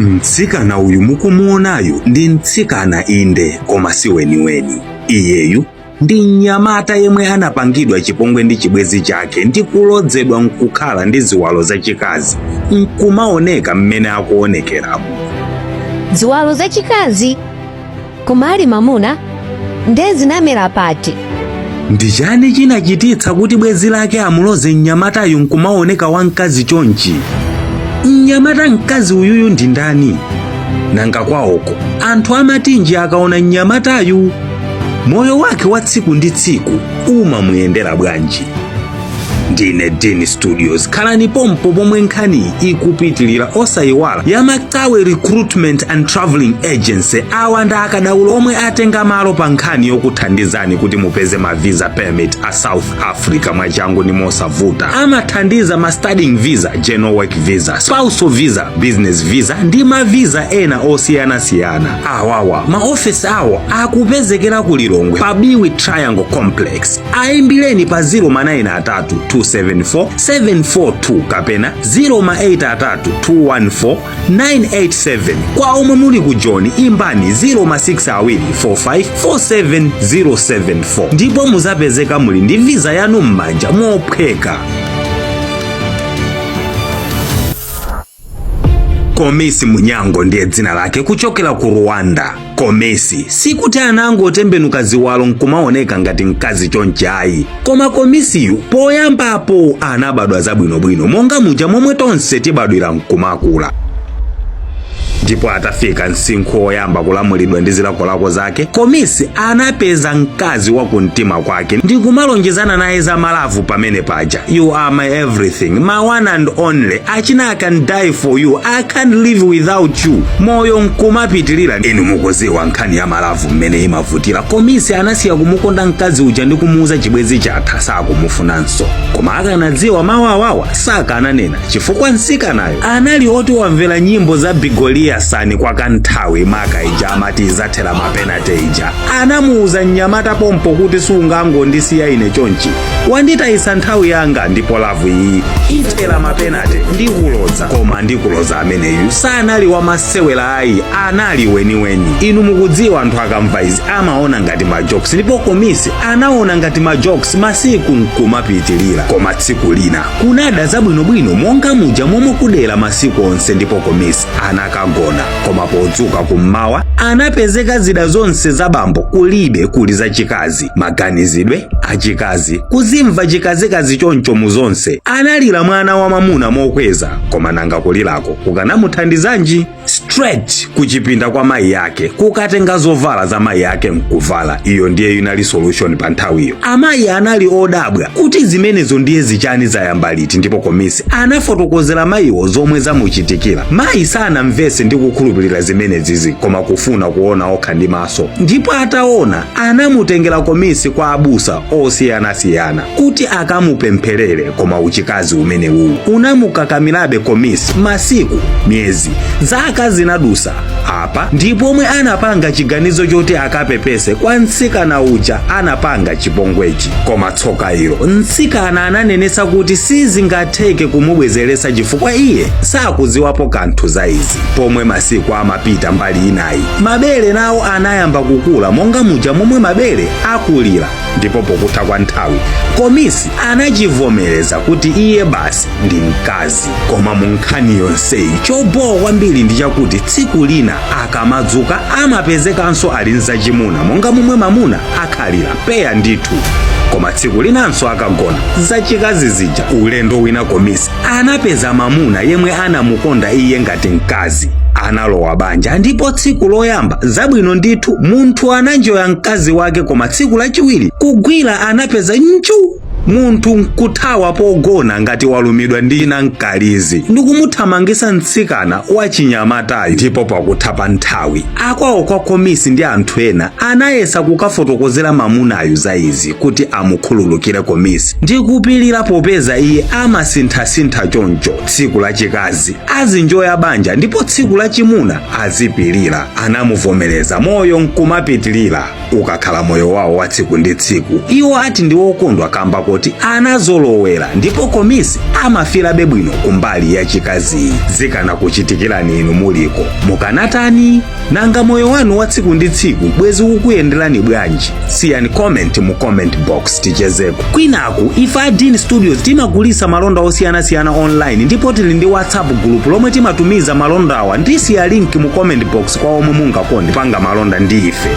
Mtsikana uyu mukumuonayu ndi mtsikana inde, koma si weniweni. Iyeyu ndi mnyamata yemwe anapangidwa chipongwe ndi chibwenzi chake ndi kulodzedwa nkukhala ndi ziwalo zachikazi, nkumaoneka mmene akuonekeramo. Ziwalo zachikazi? Koma ali mamuna? Nde zinamera pati? Ndi chani chinachititsa kuti bwenzi lake amuloze mnyamatayu nkumaoneka wamkazi chonchi? Mnyamata mkazi uyuyu ndi ndani? Nanga kwawoko anthu amatinji akaona mnyamatayu? Moyo wake wa tsiku ndi tsiku umamuyendera bwanji? Ndine Dini Studios, khalani pompo pomwe nkhani ikupitilira. Osayiwala ya Makawe Recruitment and Traveling Agency. Awa ndi akadaulo omwe atenga malo pa nkhani yokuthandizani kuti mupeze ma visa permit a South Africa mwachangu ndi mosavuta. Amathandiza ma studying visa, general work visa, spousal visa, business visa ndi ma visa ena osiyanasiyana. Awawa maofesi awo akupezekera ku Lilongwe pa Biwi Triangle Complex. Ayimbireni pa 093 274 742 kapena 083 214 987. Kwa omwe muli ku Joni, imbani 062 45 47074 ndipo muzapezeka muli ndi visa yanu m'manja mophweka. Komisi Munyango ndiye dzina lake, kuchokera ku Rwanda. Komisi sikuti anangotembenuka ziwalo nkumaoneka ngati mkazi chonchi ayi, koma Komisiyu poyambapo anabadwa zabwinobwino monga muja momwe tonse tibadwira nkumakula. Ndipo atafika msinkhu woyamba kulamulidwa ndi zilakolako zake, Komisi anapeza mkazi wa kumtima kwake ndi kumalonjezana naye za ma love pamene paja: "You are my everything, my one and only, achina I can die for you, I can't live without you." Moyo nkumapitilira. Inu mukuziwa nkhani ya ma love mmene imavutira. Komisi anasiya kumukonda mkazi uja ndi kumuuza chibwenzi chatha, sakumufunanso. Koma akanadziwa mawu awawa sakananena, chifukwa mtsikanayo anali oti wamvera nyimbo za Bigolia Sani kwa kanthawi, maka ija amati izathera ma penalty ija. Anamuuza mnyamata pompo kuti sungangondisiya ine chonchi, wanditayisa nthawi yanga, ndipo love iyi ithera ma penalty, ndikulodza. Koma ndikulodza ameneyu sanali wamasewera ayi, anali weniweni. Inu mukudziwa anthu akamva izi amaona ngati ma jokes, ndipo Komisi anaona ngati ma jokes. Masiku nkumapitilira, koma tsiku lina kunada zabwinobwino monga muja momwe kudera masiku onse, ndipo Komisi anakagona. Koma podzuka kummawa anapezeka zida zonse za bambo kulibe, kuli zachikazi, maganizidwe achikazi, kuzimva chikazikazi choncho mu zonse. Analira mwana wa mamuna mokweza, koma nanga kulirako kukanamuthandizanji? Straight kuchipinda kwa mayi yake kukatenga zovala za mayi yake nkuvala. Iyo ndiye inali solution pa nthawiyo. Amayi anali odabwa kuti zimenezo ndiye zichani, zayamba liti? Ndipo Komisi anafotokozera mayiwo zomwe zamuchitikira. Mayi sanamvese ndi kukhulupirira zimenezizi, koma kufuna kuona okha ndi maso. Ndipo ataona, anamutengera Komisi kwa abusa osiyanasiyana kuti akamupempherere. Koma uchikazi umenewu unamukakamirabe Komisi. Masiku, miyezi, zaka zinadusa. Apa ndipomwe anapanga chiganizo choti akapepese kwa mtsikana uja anapanga chipongwechi. Koma tsoka ilo, mtsikana ananenesa kuti sizingatheke kumubwezeresa chifukwa iye sakuziwapo kanthu za izi. Pomwe masiku amapita, mbali inayi mabere nawo anayamba kukula monga muja momwe mabere akulira. Ndipo pokutha kwa nthawi Komisi anachivomereza kuti iye basi ndi mkazi. Koma mu nkhani yonseyi chobowa kwambiri ndi chakuti tsiku lina akamadzuka amapezekanso ali nzachimuna monga momwe mamuna akhalira peya ndithu, koma tsiku linanso akagona zachikazi zija. Ulendo wina Komisi anapeza mamuna yemwe anamukonda iye ngati mkazi. Analowa banja, ndipo tsiku loyamba zabwino ndithu, munthu ananjoya mkazi wake. Koma tsiku lachiwiri kugwira anapeza nchu, munthu nkuthawa pogona ngati walumidwa ndi namkalizi ndikumuthamangisa mtsikana wachinyamatayo. Ndipo pakutha pa nthawi akwawo kwa Komisi ndi anthu ena anayesa kukafotokozera mamunayo za izi kuti amukhululukire Komisi ndi kupilira, popeza iye amasinthasintha choncho, tsiku lachikazi azinjoya banja ndipo tsiku lachimuna azipilira. Anamuvomereza, moyo nkumapitilira. Ukakhala moyo wawo wa tsiku ndi tsiku, iwo ati ndi wokondwa kamba kuti oti anazolowera, ndipo Komisi amafilabe bwino kumbali yachikaziyi. Zikanakuchitikirani inu muliko, mukanatani? Nanga moyo wanu wa tsiku ndi tsiku bwezi ukuyenderani bwanji? Siyani comment mu comment box, tichezeko. Kwinaku ife a Dean Studios timagulisa malonda osiyanasiyana online, ndipo tili ndi WhatsApp group lomwe timatumiza malondawa. Ndisiya link mu comment box kwa omwe mungakonde panga malonda ndi ife.